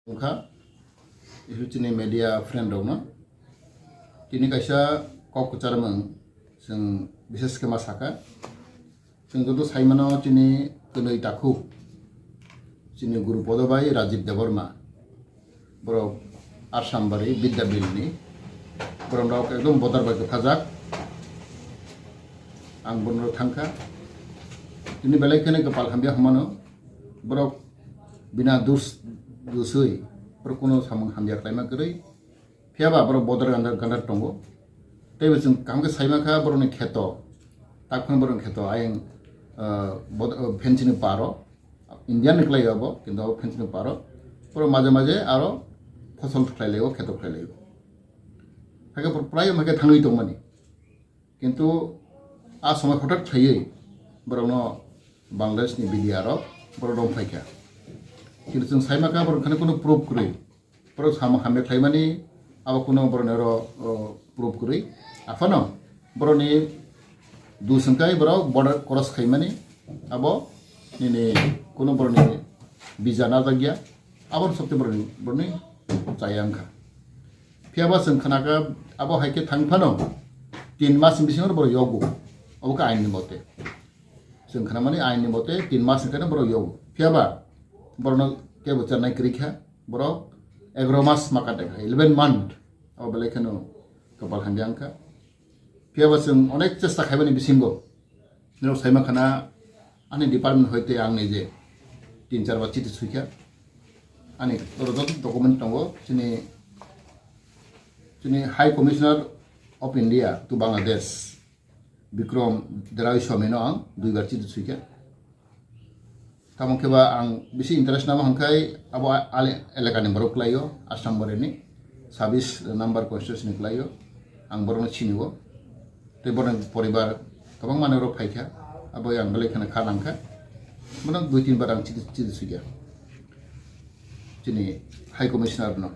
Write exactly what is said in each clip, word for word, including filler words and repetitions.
Wngkha, isi chini media friend rokno. Tini kaisa kok kwcharmung chwng bises khe ma sakha. Chwng joto saimano chini kwnwi takhuk, chini Guru Podo bai Rajiv Debbarma. Borok Assam bari Bidya Bill ni. Borok rok ekdom bodar bai kwthajak. Ang bono thangkha. Tini belai kheno kwpal hamya hwnmano. Borok bina dus, duswi, borok kuno samung hamya khlaima kwrwi. Phiya ba borok bodol gandar, gandar tongo. Tei bo chwng kaham khe sai mankha borokni kheto. Tak phano borokni kheto ayang, ah, bod-, ah, fencing ni paro. Indian ni kwlai abo, kintu abo fencing ni paro. Borok maje maje aro phosol khlai laio, kheto khlai laio. Hakhe borok prai hakhe thangwi tongmani. Kintu a somoi hotat khaiwi borokno Bangladesh ni B D R rok borok rong phaikha. Kintu chwng sai mankha borok khani kuno proof kwrwi. Borok samung hamya khlaimani abo kuno borokni oro, o, proof kwrwi. Aphano borokni dus wngkai borok border cross khaimani abo nini kuno borokni visa najakya. Aboni sokte borokni, borokni chaya wngkha. Phiya ba chwng khnakha, abo hai khe thang phano tin mas ni bisingo borok yogo. Abo khe ain ni mote. Chwng khnamani ain ni mote tin mas ni khe borok yogo. Phiya ba borokno kebo chernai kwrwi kha, borok egaro mas ma kate kha, eleven month. Abo belai kheno kwpal hamya wngkha. Phiya ba chwng onek chesta khaimani bisingo, norok sai mankha na, ani department hoite ang nije tin char bar chiti suikha. Ani oro joto document tongo, chini, chini High Commissioner of India to Bangladesh, Bikram Debbarma no ang dui bar chiti suikha. Tamo khe ba ang bisi interest namo hwnkhai abo a-, ale-, elakani borok kwlaio, Assam boreni sabis number constituency ni kwlaio, ang borokno sinio. Tei borokni poribar kwbangma norok phaikha, abo ang belai kheno kha nangkha. Bono dui tin bar ang chiti, chiti sukya chini High Commissioner no.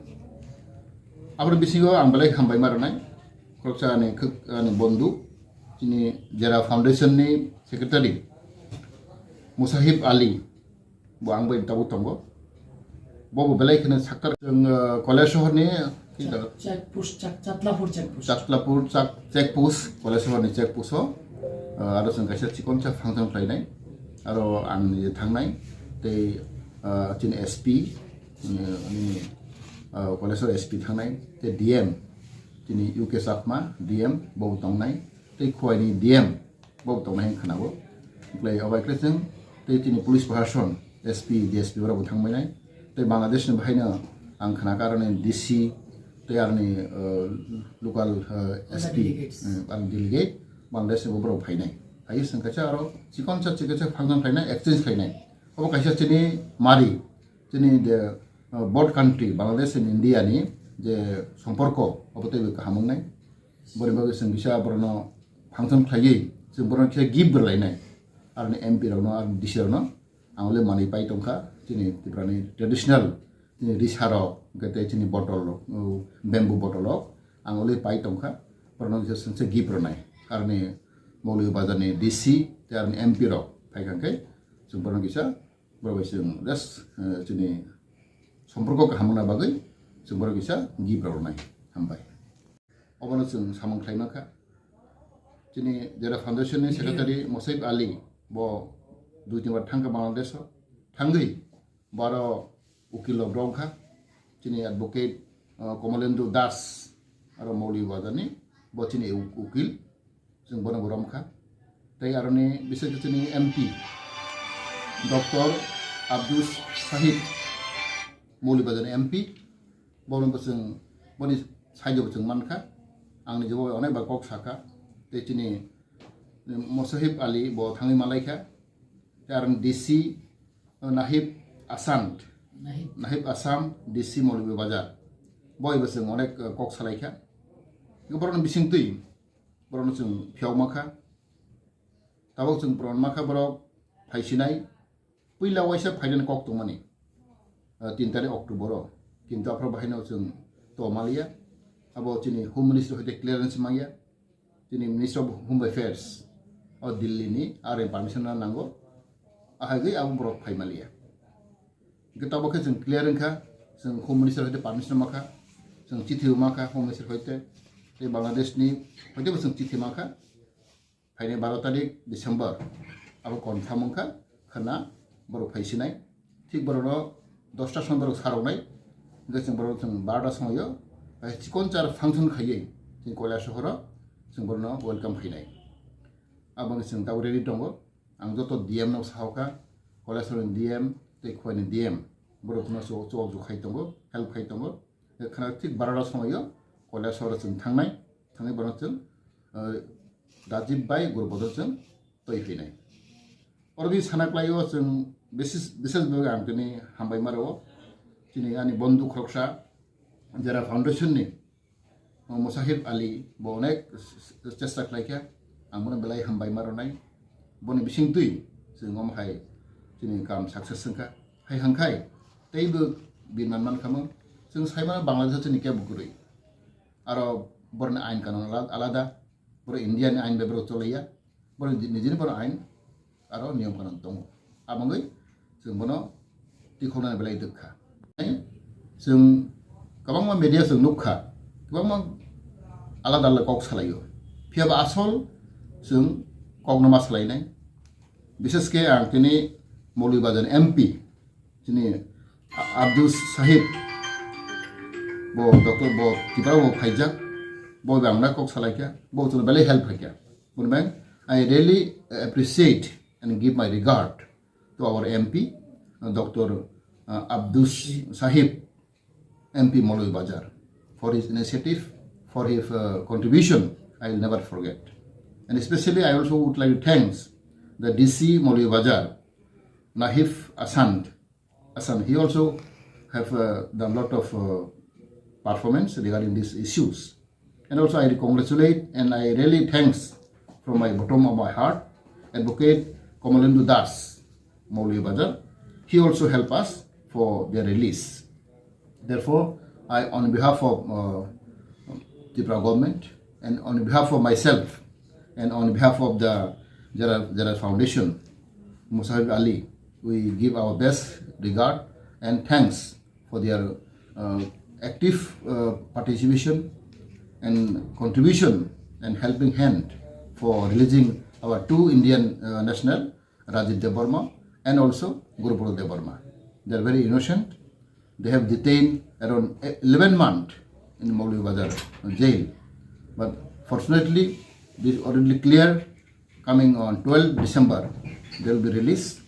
Aboni bisingo ang belai hambai ma rwnai, khoroksa ani khwk-, ani bondhu, chini Jera Foundation ni secretary Musahib Ali, bo ang bai tabuk tongo. Bo bo belai kheno saktar, chwng, uh, Koleshahar ni, Chak-, check post, Chak-, Chatlapur check post. Chatlapur chak-, check post, Koleshahar ni check post o, uh, aro chwng kaisa chikonsa function khlainai. Aro ang ni thangnai, tei, uh, chini S P, uh, ani, uh, Koleshahar S P thangnai, tei D M, chini U K Chakma, D M, bo tongnai, tei Khowai ni D M, bo tongnai hwn khwnao. Oblai obai khe chwng tei chini police proshashan, S P, D S P borok bo thangbainai. Tei Bangladesh ni bahaino ang khna kha aroni D C tei aroni, uh, local, uh, S P, delegates. Uh, aroni delegate Bangladesh ni borok phainai. Hai chwng kaisa aro chikon sa chikon sa function khlainai, exchange khlainai. Obo kaisa chini mari, chini the, uh, both country, Bangladesh and India ni je somporko, obo teibo kaham wngnai. Boni bagwi chwng kisa borokno function khlaiwi chwng borokno kisa gift rwlainai. Aroni M P rokno, aroni D C rokno ang le manwi pai tongkha. Chini Tripura ni traditional, chini risa rok, hwnkhe tei chini bottle rok, o, bamboo bottle rok ang le pai tongkha. Borokno kisa chwng se gift rwnai. Aroni Maulibajar ni D C tei aroni M P rok phai kha khe chwng borokno kisa, borok bai chwng just, eh, chini somporko kaham wngna bagwi chwng borok kisa gift rok rwnai. Hambai. Obono chwng samung khlai mankha. Chini Jera Foundation ni secretary Mosaib Ali bo dui tin bar thangkha Bangladesh o. Thangwi bo aro ukil rok romkha. Chini advocate, uh, Komolendu Das aro Maulibajar ni bo chini u-, ukil. Chwng bono bo romkha. Tei aroni bising chini M P Doctor Abdus Sahib, Maulibajar ni M P, bono bo chwng, boni side o bo chwng mankha. Ang ni jebo onek ba kok sakha. Tei chini Mosahib Ali bo thangwi malaikha. Tei aroni D C, uh, Nahib Asant, Nahib. Nahib Assam, D C Maulibajar. Boi bo chwng onek, uh, kok salaikha. Borokni bising twi, borokno chwng phiyok makha. Tabok chwng proman makha borok phaisinai. Puila waisa phainani kok tongmani, ah, tin tarik October o. Kintu aphro bahaino chwng to maliya. Abo chini Home Ministry hoite clearance mangya. Chini Ministry of Home Affairs o Delhi ni, are permission na nango. Ahai gwi abo borok phai maliya. Hwnkhe tabok khe chwng clear wngkha. Chwng Home Minister hoite permission ma kha, chwng chithi ma kha Home Minister hoite, tei Bangladesh ni hoite bo chwng chithi ma kha. Phainai baro tarik December abo confirm wngkha, khwna borok phaisinai. Thik borokno dosta somoi borok saroknai, hwnkhe chwng borok chwng barota somoio, bai chikon char function khaiwi chwng Kailasohoro chwng borokno welcome khainai. Aboni chwng tabuk ready tongo. Ang joto D M no sahokha, Kailasahorni D M tei Khowai ni D M, borok phano chubachu khai tongo, help khai tongo. Khwna thik barota somoio Kailasahoro chwng thangnai, thangwi borokno chwng, eh, Rajiv bai Guru Bodol chwng twi phinai. Oro bini sana klaio chwng bises, bises bwkha ang tini hambai ma rwo. Chini ani bondhu khoroksa Jera Foundation ni, o Musahib Ali bo onek chesta khlaikha, ang bono belai hambai ma rwnai. Boni bising twi chwng om hai chini kam success wngkha. Hai hangkhai teibo birman man khamung. Chwng saimano Bangladesh chini kebo kwrwi. Aro borni ain kanun ala-, alada. Borok India ni ain bai borok cholaiya. Borok nijini borok ain aro niyom kanun tongo. Abangwi chwng bono tikhoknani belai dwkha. Chwng kwbangma media chwng nukha, kwbangma alada alada kok salaio. Phiyaba asol chwng kokno ma salainai. Bishesh khe ang tini Mouloibazar M P, chini Abdus Sahib, bo doctor bo Tripura bo phaijak, bo bangla kok salaikha, bo chwng belai help khaikha. Boni bai, I really appreciate and give my regard to our M P, uh, Doctor, uh, Abdus Sahib, M P Mouloibazar, for his initiative, for his, uh, contribution, I will never forget. And especially, I also would like to thanks the D C Mouloibazar, Nahif Asand, Assam. He also have, uh, done lot of, uh, performance regarding these issues. And also I congratulate and I really thanks from my bottom of my heart, Advocate Kamalendu Das, Mouloibazar. He also help us for their release. Therefore, I, on behalf of, uh, Tripura government and on behalf of myself and on behalf of the Jera, Jera Foundation, Musahib Ali, we give our best regard and thanks for their, uh, active, uh, participation and contribution and helping hand for releasing our two Indian, uh, national, Rajiv Debbarma and also Guruprodot Debbarma. They are very innocent. They have detained around eleven months in Mouloibazar jail. But fortunately, this already clear. Coming on twelfth December, they will be released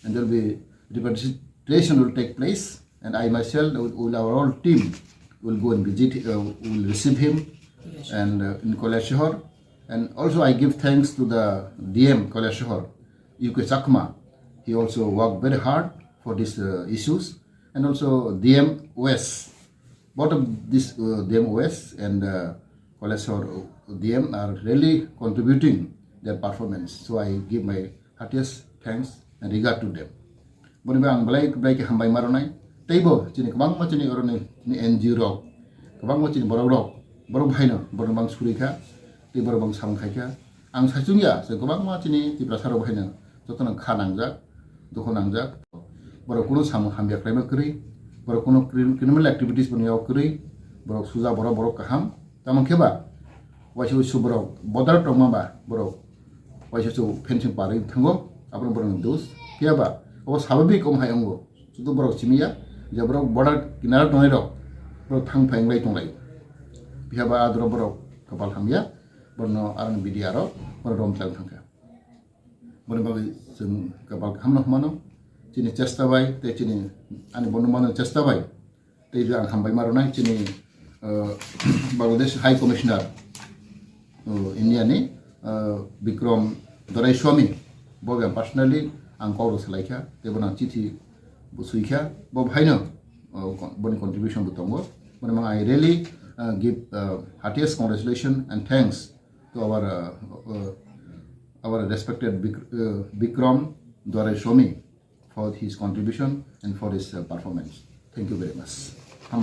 and there will be repatriation will take place. And I myself, with, with our whole team, will go and visit, uh, will receive him and, uh, in Kailasahar. And also I give thanks to the D M Kailasahar, U K Chakma. He also worked very hard for these, uh, issues. And also D M West. Both of this, uh, D M West and, uh, Kailasahar D M are really contributing their performance. So I give my heartiest thanks and regard to them. Boni bai ang belai belai khe hambai ma rwnai. Teibo chini kwbangma chini oroni chini N G O rok, kwbangma chini borok rok, borok bhaino borok bang suri kha, tei borok bang samung khai kha. Ang saichung ya, se kwbangma chini Tiprasa rok bhaino jotono kha nangjak, dukhu nangjak. Borok kuno samung hamya khlaima kwrwi, borok kuno crim-, criminal activities boni yago kwrwi, borok suja borok, borok kaham. Tamo khe ba, waisa waisa borok border tongma ba, borok waisa waisa fencing parwi thango, abono borokni dos. Phiya ba, obo sababik omo hai wngo. Sudu borok simi ya, je borok border kinaro tongnai rok, borok thang phai wnglai tonglai. Phiya ba adoro borok kapal hamya, borokno aroni B D R o, borok rom tlang thangkha. Boni bagwi chwng kapal kaham no hwnmano, chini chesta bai, tei chini ani bono mano chesta bai. Tei ang hambai ma rwnai chini, uh, Bangladesh High Commissioner, uh, India ni, uh, Bikram Doraiswamy, bo ang personally ang kok rw salai kha, tei bono ang chithi bo swi kha, bo bhaino, uh, kon-, boni contribution bo tongo. Boni mang I really, uh, give, uh, heartiest congratulations and thanks to our, uh, uh, our respected Bik-, uh, Bikram Doraiswamy for his contribution and for his, uh, performance. Thank you very much.